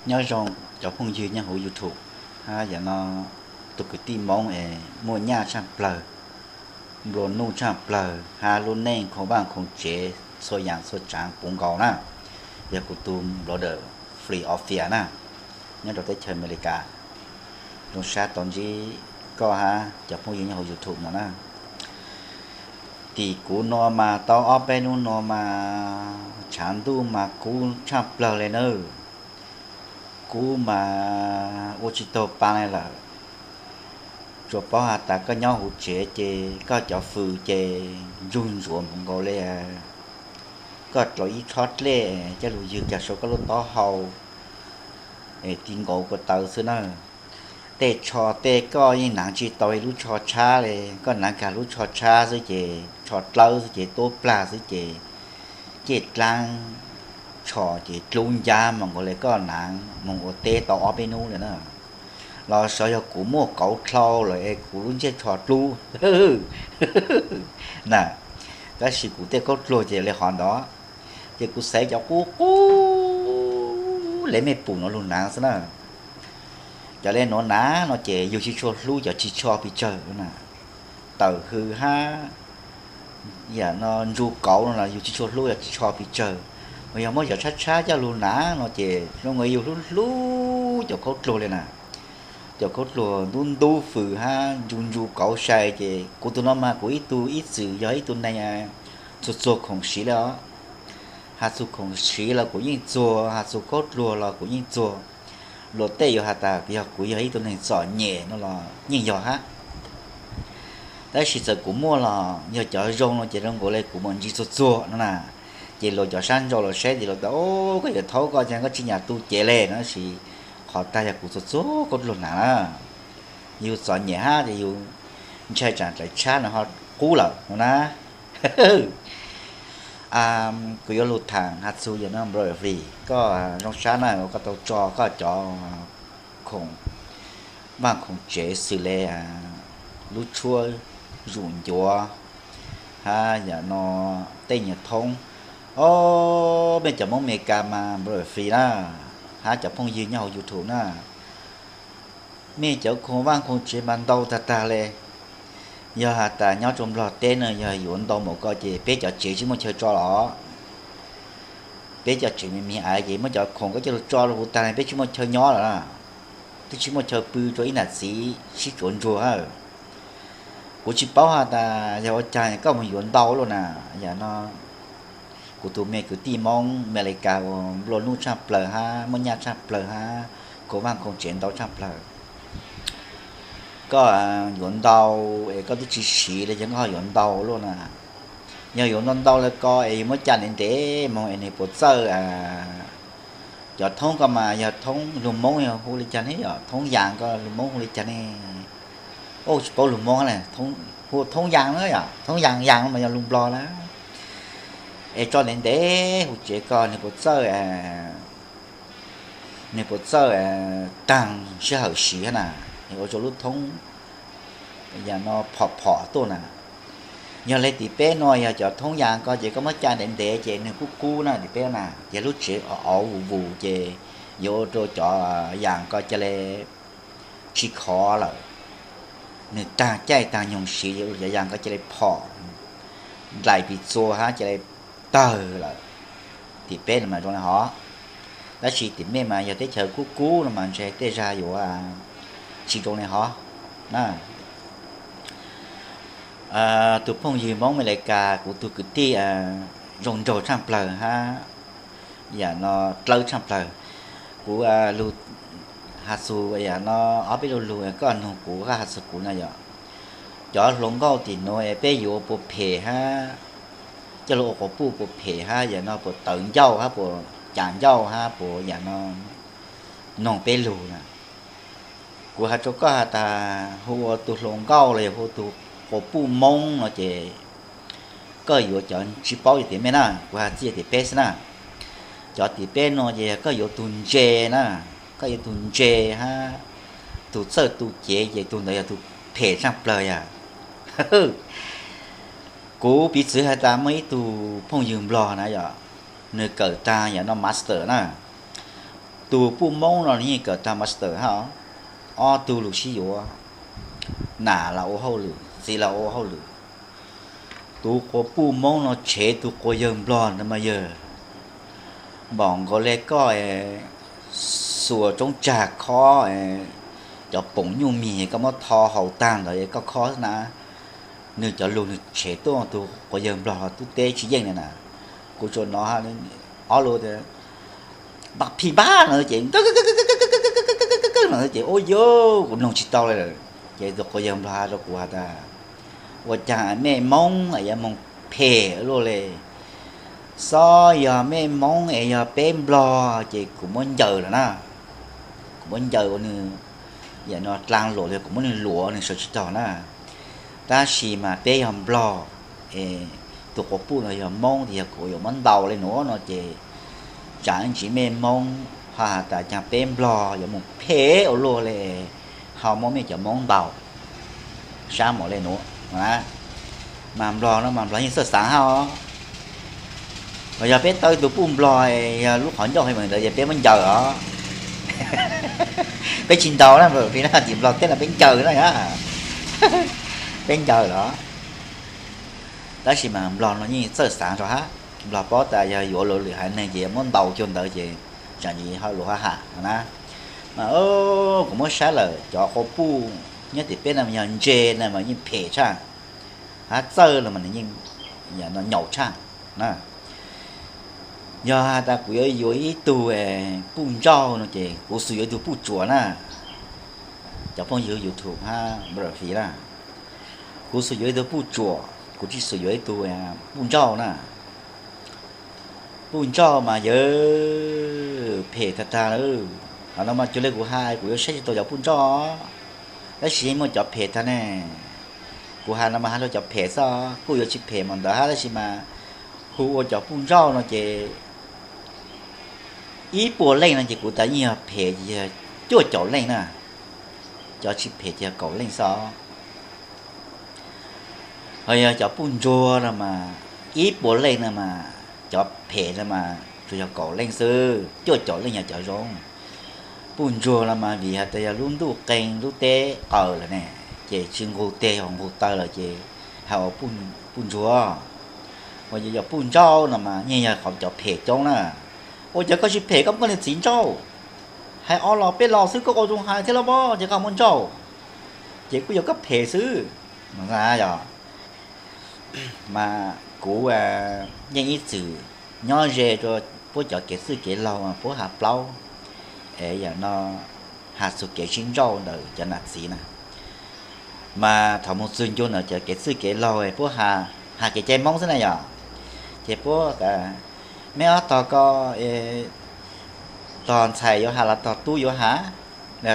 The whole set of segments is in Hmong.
Nyob zoo cov phooj ywg nyob hauv YouTube, hab yam no tus kwv tij Hmoob es muaj nyaj tshaj plawg, nplua nuj tshaj plawg, hab lub neej khoom vaaj khoom tsev txhua yaam txhua tsaav puv nkaus na. Yog kuv tug brother Free Office na, nyob rau teb chaws Amelikas. Zoo sab tau ntsib koj hab cov phooj ywg nyob hauv YouTube no na. Tim kuv nuav mas tau ob peb nub nuav mas tshav ntuj mas kub tshaj plawg le nawb. Kub mas ua tsi taug pa le lawm. Tsuas paub has tas koj nyob huv tsev ces koj cov fws ces ntsug ntsuav npaum nkaus le, koj dlua ib tshob dlej coj lug ywg kag saum koj lub taub hau, es ti nkaus ko taw xwb na. Tej tsho tej koj yeej naav tsi tau lub tsho tshab le, koj naav kag lub tsho tshab xwb ces tsho dlawb xwb ces tuab plag xwb ces cej dlaab tsho ces dlub ncab moog nkaus le koj naav moog ua teb tau ob peb nub le na. Los xyov yog kuv muaj kauv dlhau lawm es kuv lub ntsej tsho dlub na. Tab sis kuv tej khaub dluag ces le hov ntawd, ces kuv xaiv cov qub qub le mej pum nuav lug naav xwb na. Cov le nuav naav no ces yug tsi tshua hlub cov ris tsho pes tsawg na. Tawm hws hab yam no ntsu kauv no los yug tsi tshua hlub cov ris tsho pes tsawg. Mas yog muab cov tshab tshab coj lug naav no ces zoo nkaus yug hlub hlub cov khaub dluag le na. Cov khaub dluag ntub ntub fws hab ntsu ntsu kauv sai ces kuv tug no mas kuv ib tug ib txwm yog ib tug neeg txuag txuag khoom siv le os. Has txug khoom siv los kuv yeej txuag, has txug khaub dluag los kuv yeej txuag. Luag tej yuav has tas yog kuv yog ib tug neeg txom nyem no los yeej yog hab. Tab sis txawm kuv muaj los yog cov zoo no ces zoo nkaus le kuv mam ntsis txuag txuag no na. Ces luag cov sab nraud los saib ces luag tas, koj yuav thaub koj ces koj tsi nyam tu cev le no, tab sis qhov tag yog kuv txuag txuag khaub dluag naav na. Yug txom nyem hab ces yug ntshai tsam dlaim tshab no ho qub lawm no na. Kuv yuav lug thaam has txug yog no Brother Free, koj zoo sab na, koj tau tso koj cov khoom vaaj khoom tsev xws le lub tshuab zum ncuav hab yam no tej nyuag thoob. Os, mej cov Moob Amelikas mas Brother Free na, hab cov phooj ywg nyob hauv YouTube na, mej cov khoom vaaj khoom tsev mas ntau tag tag le. Yog has tas nyob rau Nplog teb no yog yuav ntau npaum ko ces peb cov tsev tsi muaj chaw tso los. Peb cov tsev me me ais ces muab cov khoom koj coj lug tso rau huv tag ne peb tsi muaj chaw nyob lawm na. Twb tsi muaj chaw pw rau ib ntam txiv sib tsuav ntsuag. Kuv tsi paub has tas yog ua caag koj moog yuav ntau luaj na. Yam no kuv tug me kwv tij Moob Amelikas uas nplua nuj tshaj plawg hab muaj nyaj tshaj plawg hab khoom vaaj khoom tsev ntau tshaj plawg, koj yuav ntau es koj twb tsi siv le ces koj ho yuav ntau luaj na. Yog yuav ntau ntau le ko es yug muab ca ntev ntev moog es nwg puas txawj. Cov thoob ko mas yog thoob lug Moob yog hu le caag ne, yog thoob yaas ko lug Moob hu le caag ne? Tsi paub lug Moob, hu thoob yaas na, yog thoob yaas, yaas mas yog lug Nplog na. Es tso ntev ntev huv tsev ko nwg puas txawj, nwg puas txawj taag sij hawm siv na, ua rua lub thoob yam no phom phom tuaj na. Yog le tim peb nuav yog cov thoob yaas ko ces koj muab ca ntev ntev ces nwg kub kub na tim peb na, ces lub tsev auv vus vus ces yuav ua rua cov yaas ko ca le tsi khov lawm. Nwg taag caij taag nyoog siv cov yaas ko ca le phom, nplaim pis txua hab ca le tawg lawm. Tim peb no mas zoo le hov, tab sis tim mej mas yog teb chaws kub kub no mas ntshe tej zag yuav tsi zoo le hov na. Tug phooj ywg Moob Amelikas, kuv tug kwv tij zoo nraug tshaj plawg hab yam no dlawb tshaj plawg. Kuv lug has txug yam no ob peb lu lug koj nug kuv, koj has txug kuv no yog cov hluas nkauj tim nuav es peb yuav puas phem hab coj lug ua quas puj puas phem hab yam no puas tawv ncauj hab puas cas ncauj hab puas yam no noog peb lug na. Kuv has rua koj has tas hu ua tug hluas nkauj los yog hu ua tug quas puj Moob no ces koj yuav cov tsi paub yog tim mej na, kuv has txij yog tim peb xwb na. Cov tim peb nuav ces koj yuav tug ntse na, koj yuav tug ntse hab tug txawj tu cev ces tug ntawd yog tug phem tshaj plawg yog. Kuv piv txwv has tas muaj ib tug phooj ywg Nplog na yog, nwg kawm taag yam no master na, Tus puj Hmoob no nws yeej kawm tag master hab, ob tug lug sib yuav, nam los ua hauj lwm, txiv los ua hauj lwm. Tus quas puj Hmoob no tshev tus quas yawg Nplog no mas yawg, npaum nkaus le koj xuas tsoob tsag khob cov poom nyuj mis koj muab tho haus tag ntawd koj khob na. Nws cov lug nws tshev tuaj tus quas yawg Nplog tub teb tsis yeej na. Kuv tsuas hnov ob lug tias, npaj phim npab no ces, no ces ua yog kuv noog tsis tau li lawm. Ces tus quas yawg Nplog has rau kuv has tas, ua caag mej Moob es yuav moog phem ua luaj le. Xob yog mej Moob es yog peb Nplog ces kuv muab ncaws lawm na. Kuv muab ncaws ua nws, yam no dlaa luam li, kuv muab nws luam nws sawv tsis tau na. Tab sis mas peb yog Nplog, es tus quas puj no yog Moob, yog kuv yuav muab ntaus le nuav no ces, tsam ib ntsis mej Moob ho has tas caag peb Nplog yuav moog phem ua luaj le, ho muab mej cov Moob ntaus sab npaum le nuav na. Mas Nplog no mas Nplog yeej txawj xaav hab os. Mas yog peb tau ib tug puj Nplog, yog lub qhov ncauj hais mas ntawd yog peb muab ncaws os. Peb tsis ntaus na, vim Nplog teb no peb ncaws na, peb ncaws los. Tab sis mas Nplog no yeej txawj xaav rau hab, Nplog paub tas yog yuav luas lwm haiv neeg ces muab ntaus cuag ntawd ces tsam ntsis ho luas ho ham no na. Mas kuv muab saib lawm cov quas puj nyob tim peb no yog ntse na mas yeej phem tshaj, hab txawj no mas nws yeej nyaum tshaj na. Yog has tas kuv yuav yuav ib tug puj nrauj no ces kuv xum yuav ib tug puj tsuas na. Cov phooj ywg YouTube hab npawg Fim na, kuv xum yuav ib tug puj tsuas, kuv tsis xum yuav ib tug puj nrauj na. Puj nrauj mas yawg phem tag tag lawm. Qhov no mas cuag li kuv has kuv yuav saib tsis taus cov puj nrauj, tab sis yeej muaj cov phem tag ne. Kuv has no mas has rau cov phem xwb, kuj yuav tsis phem mas ntawd hab, tab sis mas hu ua cov puj nrauj no ces ib puas leej no ces kuv tas yeej yog phem ces yog cuaj caum leej na, cov tsis phem ces yog kaum leej xwb. Ho yog cov puj ntsuag no mas ib puas leej no mas cov phem no mas tsuas yog kaum leej xwb, cuaj caum leej yog cov zoo. Puj ntsuag no mas vim has tas yog lub ntuj qee lub teb qaws lawm ne, ces tsis nqug teg ho nqug taw lawm ces has ua puj ntsuag. Ua yog puj nrauj no mas yeej yog qhov cov phem coob na. Ua cas koj tsis phem koj muab koj niag txiv nrauj? Hais ob los peb los xwb koj ua zoo hais thiab los pob ces koj muab nrauj, ces kuj yog koj phem xwb. Yog mas kuv yeej ib txwm nyob ze rua puab cov kev txwj kev laug puab has plaub, es yam no has txug kev sib nrauj ntawm cov nam txiv na. Mas thaum moog txug ncua ntawm cov kev txwj kev laug puab has kev cai Moob xwb na yog, ces puab, meb ob tog ko, tog ntxhais yuav has los tog tub yuav has,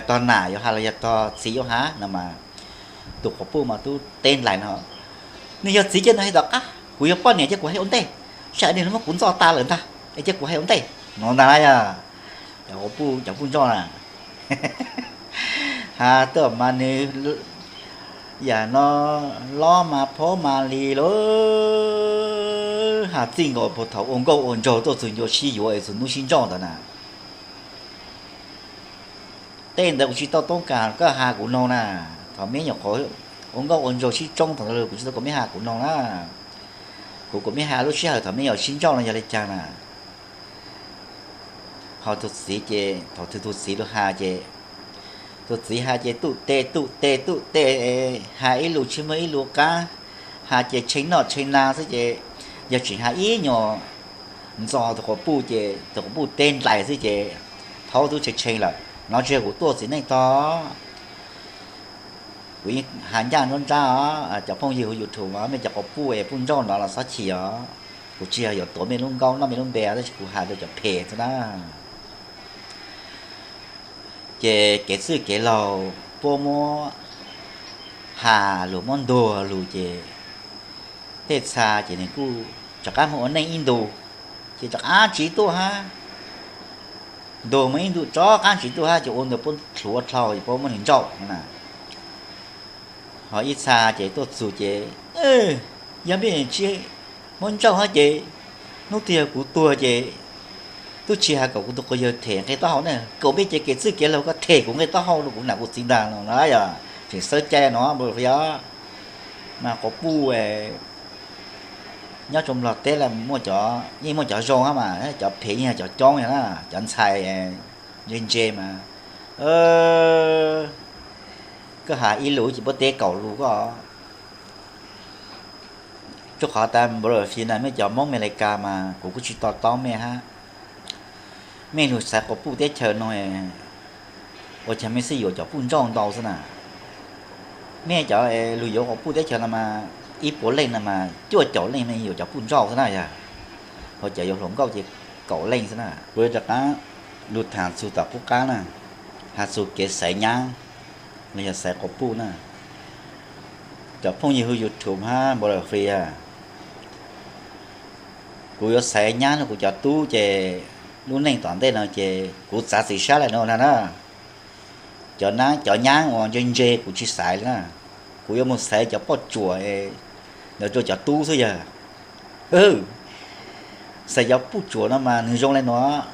tog nam yuav has los yog tog txiv yuav has no mas, tus quas puj mas tub teb nplaim no, nws yog txiv cia nws hais tom qab, kuv yog poj niam cia kuv hais ua ntej, tsam nws muab kuv ntxoj tas lawm ntag es cia kuv hais ua ntej no ntag na yog. Cov puj nrauj na, has tuaj mas nws yam no lob mas phaub mas lig lawm, has txij nkaus puag thaum ua nkauj ua nraug tuaj txug ncua sib yuav es txug hnub sib nrauj ntawd na. Tej ntawd kuv tsis tau toob kas koj has kuv noog na. Thaum meb nyuam qhuav ua nkauj ua nraug sib tsoob thaum ntawd kuv tsis tau kom meb has kuv noog na. Kuv kom meb has lub sij hawm thaum meb yuav sib nrauj no yog li cas na. Ho tus txiv ces thaum twg tus txiv lug has ces, tus txiv has ces tuj tes tuj tes tuj tes, has ib lus tsis muaj ib lus qab, has ces tshee noj tshee na xwb ces, yog tseem has ib nyuag ntxo tus quas puj ces tus quas puj teb nplaim xwb ces thaub tub tshee tshee lawm. No tsis yog kuv tuaj txiv neej tog, kuv yeej has ncaj nruab nrab os. Cov phooj ywg hu YouTube mej cov quas puj es puj nrauj no los txhob chim os. Kuv tsis yog yuav tuav mej lub nkauj noj mej lub npe tab sis kuv has rau cov phem xwb na. Ces kev txwj kev laug puab muab has lug muab ntuag lug ces tej txha ces nws kuj rov qab moog ua neej ib ntus, ces rov qab tsiv tuaj hab. Ntuag moog ib ntus rov qab tsiv tuaj hab ces ua ntawd puab hlua dlhau es puab muab nws nrauj na. Ho ib txha ces tuaj txug ces, yog mej tsis muab nrauj hab ces hnub twg yog kuv tuag ces Tub tsis hais kom kuv tus quas yawg them nqe taub hau ne, kom peb cev kev txwj kev laug koj them kuv nqe taub hau rau kuv nam kuv txiv ntag no na yog. Tseem xawb cai no os, mas quas puj nyob rau Nplog teb lawm muaj cov, yeej muaj cov zoo hab mas, cov phem yeej yog cov coob yog na, cov ntxhais ntse ntse mas. Koj has ib lus ces puab teb kaum lus koj. Rua qhov tas npawg Fis na mej cov Moob Amelikas mas kuv kuj tsis to taub mej hab. Mej lug xaiv quas puj teb chaws no, ua caag mej xij yuav cov puj nrauj ntau xwb na. Mej cov lug yuav quas puj teb chaws no mas ib puas leej no mas cuaj caum leej mej yuav cov puj nrauj xwb na yog. Ho cov yuav hluas nkauj ces kaum leej xwb na. Kuv yuav rov qaab lug thaam txug tom qub qaab na, has txug kev xaiv nyaab los yog xaiv quas puj na. Cov phooj ywg hu YouTube hab npawg Fis a, kuv yuav xaiv nyaab rau kuv cov tub ces lub neej tom ntej no ces kuv txav txim sab le nuav na na. Cov nyaab, cov nyaab uas ntse ntse kuv tsis xaiv li na. Kuv yuav moog xaiv cov poj tsuam ntawd rua cov tub xwb yog. Xaiv cov puj tsuam no mas nwg zoo le nuav,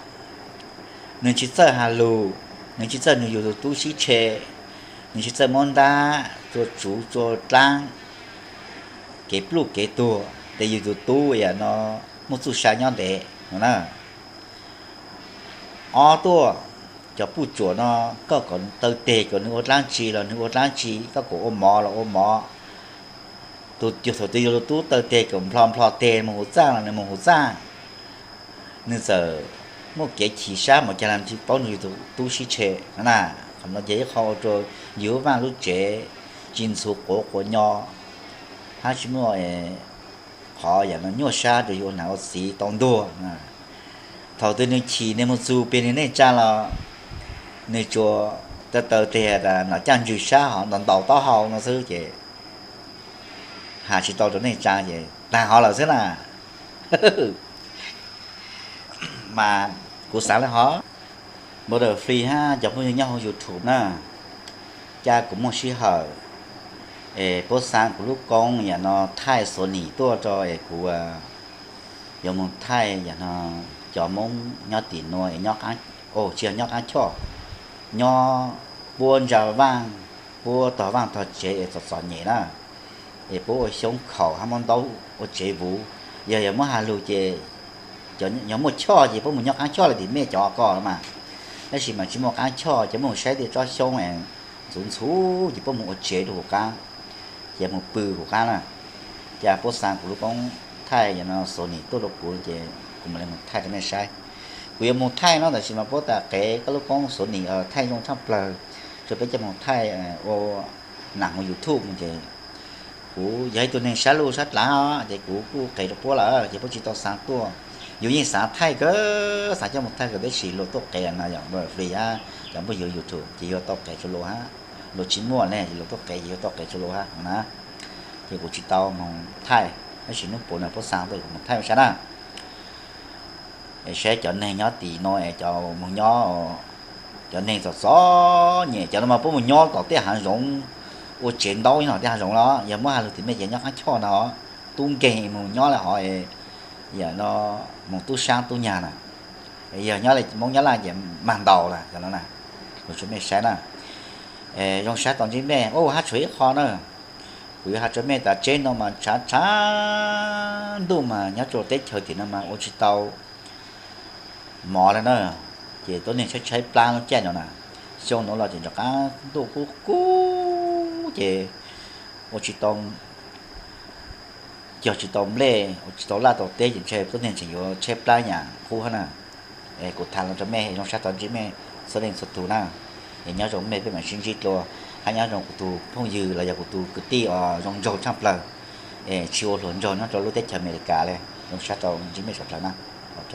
nwg tsis txawj has lug, nwg tsis txawj nwg yug tug tub sib tshe, nwg tsis txawj muab ntab tsua tsuv tsua dlaab, kev pluj kev tuag, tes yug tug tub yam no muaj txuj sa nyob ntev no na. Ob tuaj, cov puj tsuam no koj kom taw teg kom nwg ua dlaab tsi los nwg ua dlaab tsi, koj kom ua mov los ua mov. Tug yug, thaum twg yug lug tub taw teg kom nplho nplho teg moog huv txaj los nwg moog huv txaj. Nwg txawm muaj kev chim sab mas caag los tsis paub nwg yug tug tub sib tshe na. Qhov no ces ib qho ua rua yug vaaj lub tsev tsis ntxhuv quav quav nyo, hab tsis muaj qhov yam no nyuaj sab rua yug ua nam ua txiv tau ntuag. Thaum twg nwg chim nwg moog txug peg nwg neej tsaa los nwg tsuas taw taw teg tas nom caj ntswg sab hov ntaus ntaus taub hau no xwb ces has tsis tau rua neej tsaa ces taag hov lawm xwb na. Mas kuv xaav le hov, npawg Fis hab cov phooj ywg nyob huv YouTube na, ca kuv muaj sij hawm es puab xaa kuv lub koob yam no thaij Sony tuaj rau es kuv yuav moog thaij yam no cov Moob nyob tim nuav es nyob, tsis yog nyob qaab choj, nyob puab ntsa vaaj, puab tog vaaj tog tsev es txom txom nyem na, es puab ua xyoob khaum hab muab ntaub ua tsev vuv. Yog, yog muab has lug ces yog muaj choj ces puab moog nyob qaab choj le tim mej cov ko mas, tab sis mas tsis muaj qaab choj ces muab moog saib tej tsob xyoob ntxhuv ntxhuv ces puab moog ua tsev rua huv qaab, ces moog pw huv qaab na. Ca puab xaa kuv lub koob thaij yam no Sony tuaj rau kuv ces kuv mam le moog thaij rau mej saib. Kuv yuav moog thaij no tab sis mas puab tas qev koj lub koob Sony thaij zoo tshaaj plawg rua peb coj moog thaij ua nam huv YouTube ces kuv yog ib tug neeg sab luj sab dlaav os ces kuv kuj qev rua puab lawm ces puab tsis tau xaav tuaj. Yus yeej xaav thaij kawg, xaav coj moog thaij kawg tab sis luag tuaj qev no yog npawg Fis hab cov npawg yug YouTube ces yug tau qev rua luag hab, luag tsis muaj ne ces luag tuaj qev ces yug tau qev rua luag hab na. Ces kuv tsis tau moog thaij, tab sis nub puv no puab xaa tuaj kuv moog thaij saib na. Es saib cov neeg nyob tim no es cov moog nyob, cov neeg txom txom nyem cov no mas puab moog nyob tom tej haav zoov, ua tsev ntaub nyob tom tej haav zoov los yog muab has lug tim mej ces nyob qaab choj no, tub nkeeg moog nyob le hov, yam no moog tub saab tub nyag na. Yog nyob le Moob Nyab Laj ces mag ntaus na cov no na. Kuv tsuas mej saib na, zoo sab tau ntsib mej hab tshuav ib qho na. Kuv yuav has rua mej tas tsev no mas tshav tshav ntuj mas nyob rua teb chaws tim no mas ua tsis tau mov le na, ces tuab neeg tshaib tshaib plab lub caij no na. Xyoo nuav los ces ntshe qaab ntuj kub kub ces ua tsis tau, cog tsis tau nplej, ua tsis tau laj tau teb ces ntshe tuab neeg tseem yuav tshaib plab yam qub hab na. Kuv tham los rua mej zoo sab tau ntsib mej txhua leej txhua tug na. Es nyob zoo mej peb mam sib ntsib dlua, hab nyob zoo kuv tug phooj ywg los yog kuv tug kwv tij zoo nraug tshaaj plawg, es tsis ua hluas nraug nyob rua lub teb chaws Amelikas le. Zoo sab tau ntsib mej suav dlawg na. Ok.